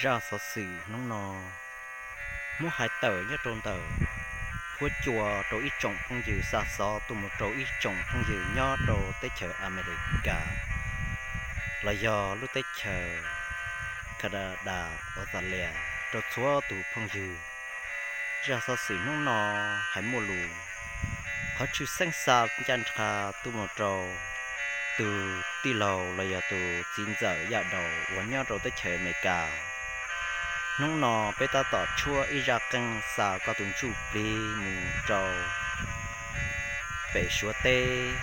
Zaj xov xwm hnub no muab hais tawm nyob rau ntawm huab cua rau ib tsoom phooj ywg xa xov tuaj mus rau ib tsoom phooj ywg nyob rau teb chaws Amelikas los yog lub teb chaws Kanadas, Australia, rau txhua tus phooj ywg. Zaj xov xwm hnub no hais muaj lus qhov tshwj xeeb xa ncaj nrha tuaj mus rau tus tij laug los yog tus txiv ntxawm Yaj Daus uas nyob rau teb chaws Amelikas. Hnub no peb tab tom tshuab ib zaj qeej xa koj tus ntsuj plig mus rau pem Suav teb,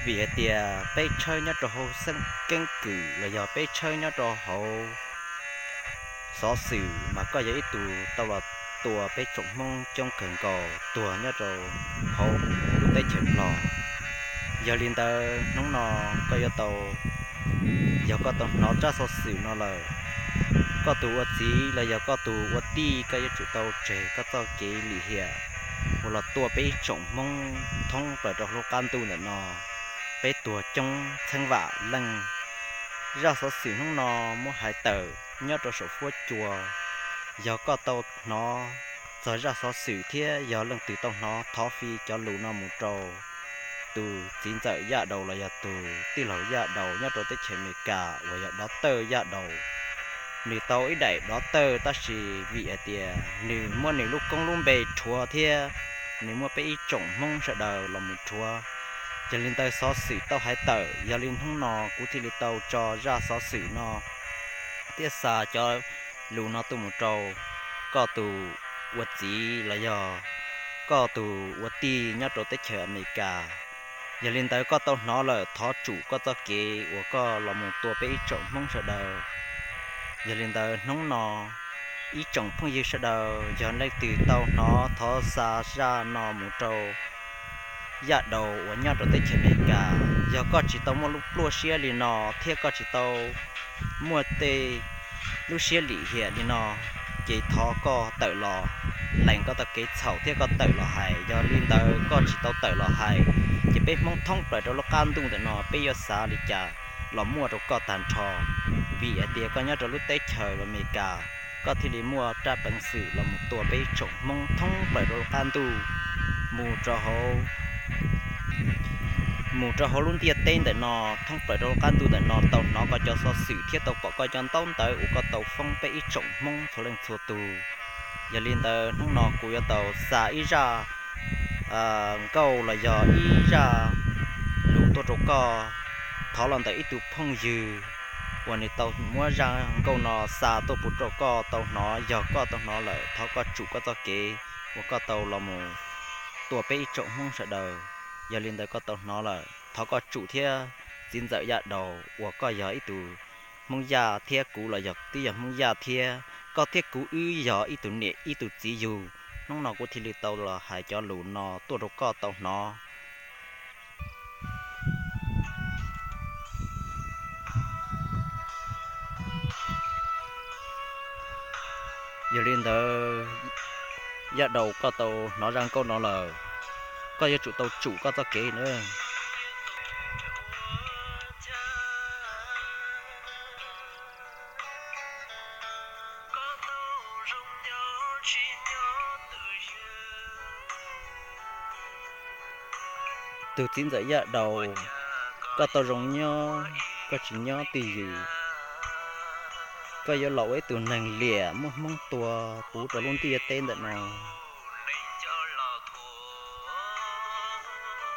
vim hais tias peb tshawb nyob rau hauv xeeb keeb kwm los yog peb tshawb nyob rau hauv xov xwm mas koj yog ib tug tau los tua peb tsoom Hmoob coob kawg nkaus tuag nyob rau hauv lub teb chaws Nplog. Yog li ntawd hnub no koj yuav tau, yog koj tau hnov tsab xov xwm no lawm, koj tus ua txiv los yog koj tus ua tij koj yuav tsum tau tseg koj txoj kev lim hiam uas los tua peb ib tsoom Hmoob thoob plaws rau lub qab ntuj ntawm no, peb tuag coob txheeb vam leej. Zaj xov xwm hnub no muab hais tawm nyob rau saum huab cua. Yog koj tau hnov txog zaj xov xwm thiab yog leej twg tau hnov thov fi cov lus no mus rau tus txiv ntxawm Yaj Daus los yog tus tij laug Yaj Daus nyob rau teb chaws Amelikas uas yog dov tawj Yaj Daus. Nws tau ib daim dov tawj tab sis vim hais tias nws muab nws lub koob lub npe rhuav thiab nws muab peb ib tsoom Hmoob sawv daws los mus rhuav. Yog li ntawd xov xwm tau hais tawm, yog li hnub no kuv thiaj li tau tso zaj xov xwm no thiab xa cov lus no tuaj mus rau koj tus ua txiv los yog koj tus ua tij nyob rau teb chaws Amelikas. Yog li ntawd koj tau hnov lawm thov tsum koj txoj kev uas koj los mus tua peb ib tsoom Hmoob sawv daws. Yog li ntawd hnub no ib tsoom phooj ywg sawv daws yog leej twg tau hnov thov xa zaj no mus rau Yaj Daus uas nyob rau teb chaws Amelikas. Yog koj tsis tau muaj lub pluaj siab li no thiab koj tsis tau muaj tej lub siab lim hiam li no, ces thov koj tawm los lees koj txoj kev txhaum thiab koj tawm los hais. Yog li ntawd koj tsis tau tawm los hais, ces peb Hmoob thoob plaws rau lub qab ntuj ntawm no peb yuav xav li cas los muaj rau koj tag nrho. Vim hais tias koj nyob rau lub teb chaws Amelikas, koj thiaj li muaj raj peev xwm los mus tua peb ib tsoom Hmoob thoob plaws rau lub qab ntuj, mus rau hauv mus rau hauv lub ntiaj teb ntawm no, thoob plaws rau lub qab ntuj ntawm no tau hnov koj cov xov xwm thiab tau pom koj cov ntaub ntawv uas koj tau foob peb ib tsoom Hmoob txhua leej txhua tus. Yog li ntawd hnub no kuv yuav tau xa ib zaj nkauj los yog ib zaj lus tuaj rau koj. Thov los ntawm ib tug phooj ywg uas nws tau muab zaj nkauj no xa tuaj pub rau koj tau hnov. Yog koj tau hnov lawm thov koj tsum koj txoj kev uas koj tau los mus tua peb ib tsoom Hmoob sawv daws. Yog li ntawd koj tau hnov lawm thov koj tsum thiab. Txiv ntxawm Yaj Daus uas koj yog ib tug Hmoob Yaj thiab kuv los yog twb yog Hmoob Yaj thiab, koj thiab kuv wb yog ib tug niam ib tug txiv yug. Hnub no kuv thiaj li tau los hais cov lus no tuaj rau koj tau hnov. Yog li ntawd, Yaj Daus, koj tau hnov zaj nkauj no lawm, koj yuav tsum tau tsum koj txoj kev na. Tus txiv ntxawm Yaj Daus, koj tau zoo nyob, koj tsis nyob twj ywm. Koj yuav los ua ib tug neeg liam muab Hmoob tua puv rau lub ntiaj teb ntawm no.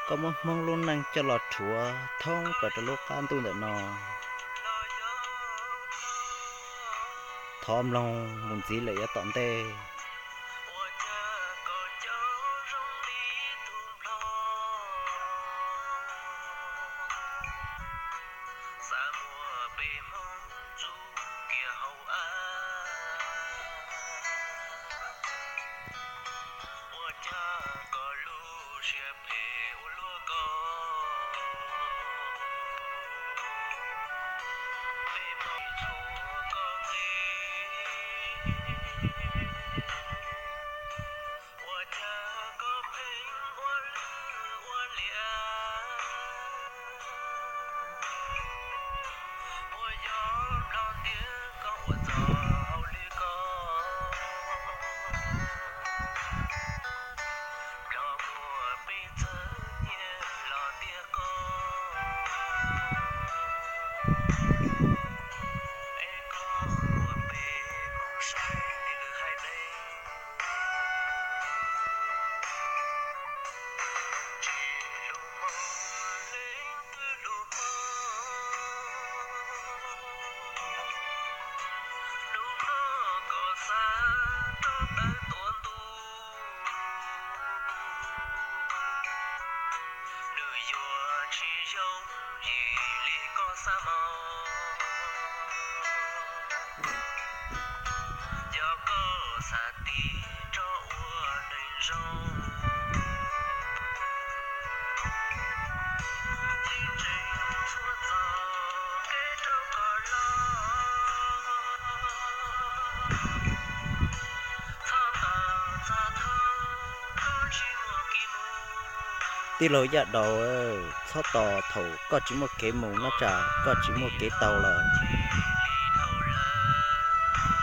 Koj muab Hmoob lub neej coj los rhuav thoob plaws rau lub qab ntuj ntawm no. Thov mloog mus ntxiv lawm yav tom ntej. Tsis zoo yim li koj xav mas, yog koj xav tig rov ua neeg zoo, yeej tseem txhua txoj kev rau koj los. Txhob tos txog thaum koj tsis muaj kev mus. Tij laug Yaj Daus, txhob tos thaum koj tsis muaj kev mus no tsam koj tsis muaj kev tau lawm.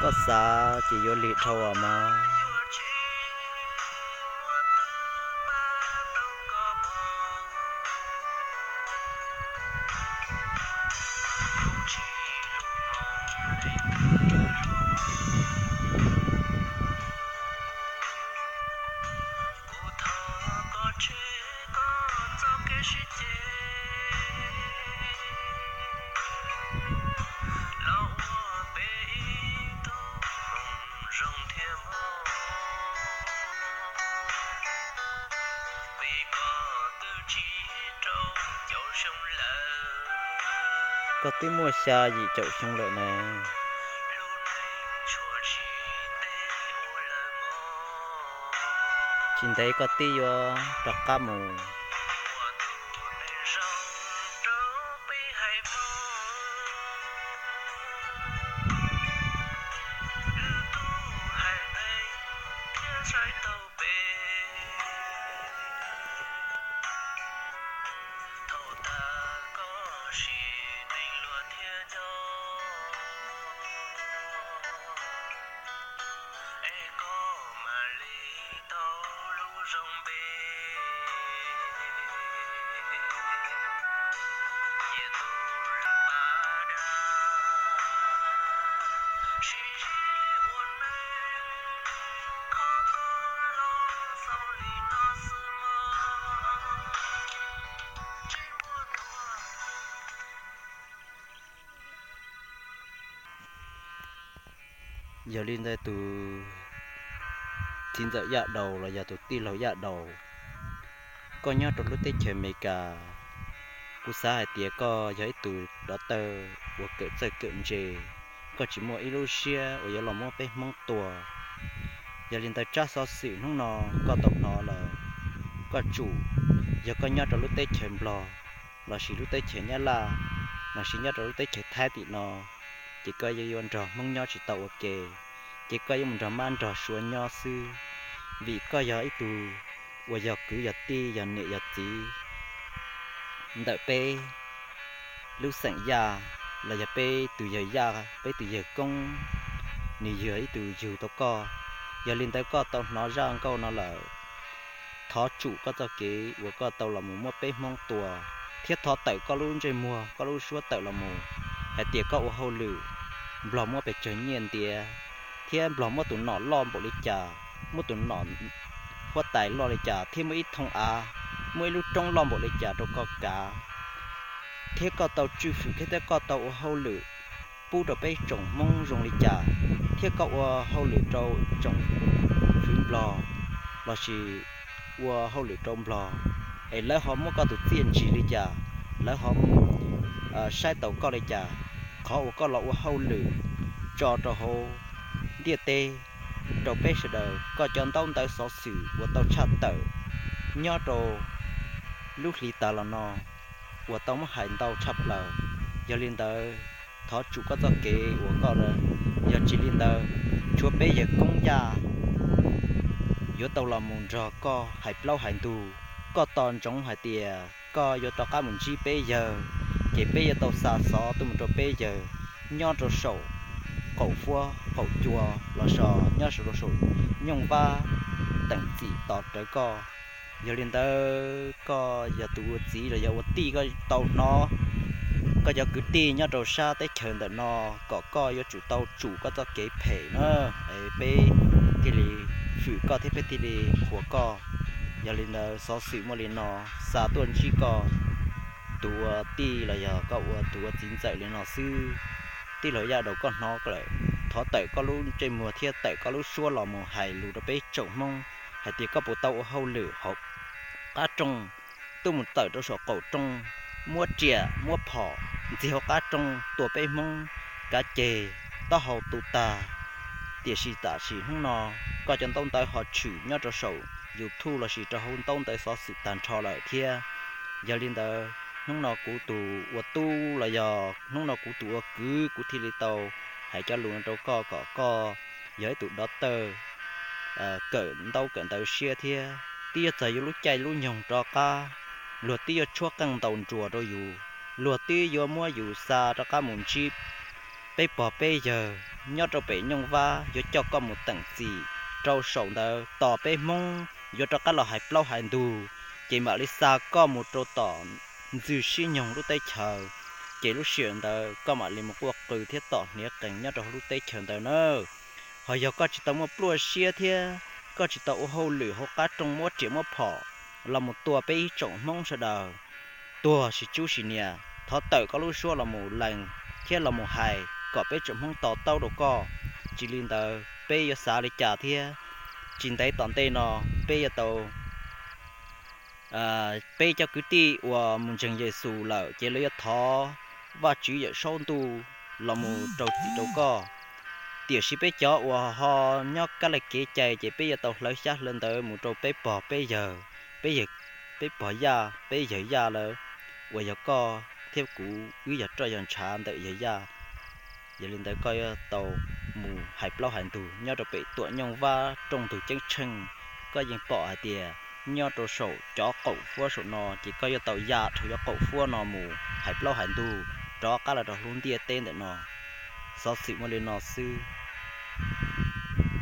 Koj xav ces yuav lig dhau os mog. Kuv thov koj tseg koj txoj kev sib ceg los ua peb ib tug hmoov zoo thiab mog. Vim koj twb tsis rau caum xyoo lawm. Koj twb muaj xya yim caum xyoo lawm na. Lub neej tshuav tsis ntev ua lawm mog. Tsis ntev koj twb yuav rov qab mus. Ua tus neeg zoo rau peb haiv Hmoob. Lwm tus hais pheej thiab saib taus peb. Thaum tag koj sim neej luag thiab nyob, es koj mam li tau lub zoo npe. Nyias tus lwm pas dag, sib ntsib ua neej, kho koj los xaus li no xwb mog. Tsis muaj tuag. Yog li ntawd tus txiv ntxawm Yaj Daus los yog tus tij laug Yaj Daus, koj nyob rau lub teb chaws Amelikas, kuv xav hais tias koj yog ib tug dov tawj uas kawm txawj kawm ntse, koj tsis muaj ib lub siab uas yuav los muab peb Hmoob tua. Yog li ntawd tsab xov xwm hnub no koj tau hnov lawm, koj tsum, yog koj nyob rau lub teb chaws Nplog lossis lub teb chaws Nyab Laj lossis nyob rau lub teb chaws Thaib tim no, ces koj yuav yuav nrog Hmoob nyob tsis tau ua ke, ces koj yuav mus nrog mab nrog suav nyob xwb, vim koj yog ib tug uas yog kwv yog tij yog niam yog txiv ntawm peb lub xeem Yaj los yog peb tus yawg Yaj, peb tus yawg Koob, nws yog ib tug yug tau koj. Yog li ntawd koj tau hnov zaj nkauj no lawm, thov tsum koj txoj kev uas koj tau los mus muab peb Hmoob tua, thiab thov tawm koj lub ntsej muag koj lub suab tawm los mus hais tias koj ua hauj lwm Nplog muab pes tsawg nyiaj ntiav, thiab Nplog muab tus nom loj npaum li cas, muab tus nom huab tais loj li cas, thiab muaj ib thooj av, muaj ib lub roob loj npaum li cas rau koj kav, thiab koj tau tswj hwm thiab koj tau ua hauj lwm pub rau peb tsoom Hmoob zoo li cas, thiab koj ua hauj lwm rau tsoom fwv Nplog lossis ua hauj lwm rau Nplog, es lawv ho muab koj tus txiaj ntsig li cas, lawv ho saib taus koj li cas, qhov uas koj los ua hauj lwm tso rau hauv ntiaj teb rau peb sawv daws, koj cov ntaub ntawv xov xwm uas tau tshaj tawm nyob rau lub hli tas los no uas tau muab hais ntau tshaj plaws. Yog li ntawd, thov tsum koj txoj kev uas koj, yog tsis li ntawd, tshuav peb yawg Koob Yaj yuav tau los mus nrog koj hais plaub hais ntug. Koj tos ntsoov hais tias koj yuav rov qab mus ntsib peb yawg, ces peb yuav tau xa xov tuaj mus rau peb yawg nyob rau saum qaum fuab qaum cua los sis nyob rau saum nyooj vab teem txim tos rawv koj. Yog li ntawd koj yog tus ua txiv los yog ua tij, koj tau hnov koj cov kwv tij nyob rau sab teb chaws ntawm no kom koj yuav tsum tau tsum koj txoj kev phem na, es peb thiaj li hwm koj thiab peb thiaj li qhuas koj. Yog li ntawd xov xwm muaj li no, xa tuaj ntsib koj tus ua tij los yog koj ua tus ua txiv ntxawm li no xwb. Tij laug Yaj Daus, koj hnov lawm, thov tawm koj lub ntsej muag thiab tawm koj lub suab los mus hais lus rau peb tsoom Hmoob hais tias koj puas tau ua hauj lwm hauv qab rooj tuaj mus tawm rau saum qaum rooj, muab riam muab phom ntxig hauv qab rooj tua peb Hmoob kav ceg taub hau tu tag. Tiam sis tam sim hnub no koj cov ntaub ntawv ho tshwm nyob rau saum YouTube lossis rau hauv ntaub ntawv xov xwm tag nrho lawm thiab. Yog li ntawd hnub no kuv tus ua tub los yog hnub no kuv tus ua kwv kuv thiaj li tau hais cov lus no rau koj kom koj yog ib tug dov tawj kawm ntaub kawm ntawv siab thiab. Twb yuav txog yuav lub caij lub nyoog rov qab, luag twb yuav tshuab qeej ntaus nruas rau yus, luag twb yuav muab yus xa rov qab mus ntsib peb pog peb yawg nyob rau pem nyooj vab, yuav coj koj mus teem txim rau saum ntawd tos peb Hmoob yuav rov qab los hais plaub hais ntug, ces mam li xa koj mus rau tom ntxwg sib nyoog lub teb chaws, ces lub sij hawm ntawd koj mam li mus quaj qw thiab tom hniav qees nyob rau hauv lub teb chaws ntawd na. Ho yog koj tsis tau muaj pluaj siab thiab koj tsis tau ua hauj lwm hauv qab rooj muab riam muab phom los mus tua peb ib tsoom Hmoob sawv daws, tuag sis tsub sis nias, thov tawm koj lub suab los mus lees thiab los mus hais kom peb tsoom Hmoob to taub rau koj. Tsis li ntawd peb yuav xav li cas thiab? Tsis ntev tom ntej no peb yuav tau peb cov kwv tij uas mus ntseeg Yexus lawm ces lawv yuav thov Vajtswv Yawm Saub Ntuj los mus rau txim rau koj. Tiam sis peb cov uas ho nyob kab li kev cai ces peb yuav tau hlawv xyab hlawv ntawv mus rau peb pog peb yawg, peb pog yaj peb yawg yaj lawv, uas yog koj thiab kuv wb yog roj yog ntshav ntawm yawg yaj. Yog li ntawd koj yuav tau mus hais plaub hais ntug nyob rau pem tuam nyooj vab rooj ntug ceeb tsheej. Koj yeej pom hais tias nyob rau saum cov qaum fuab saum no ces koj yuav tau ya dhau cov qaum fuab no mus hais plaub hais ntug rov qab los rau lub ntiaj teb ntawm no. Xov xwm muaj li no xwb.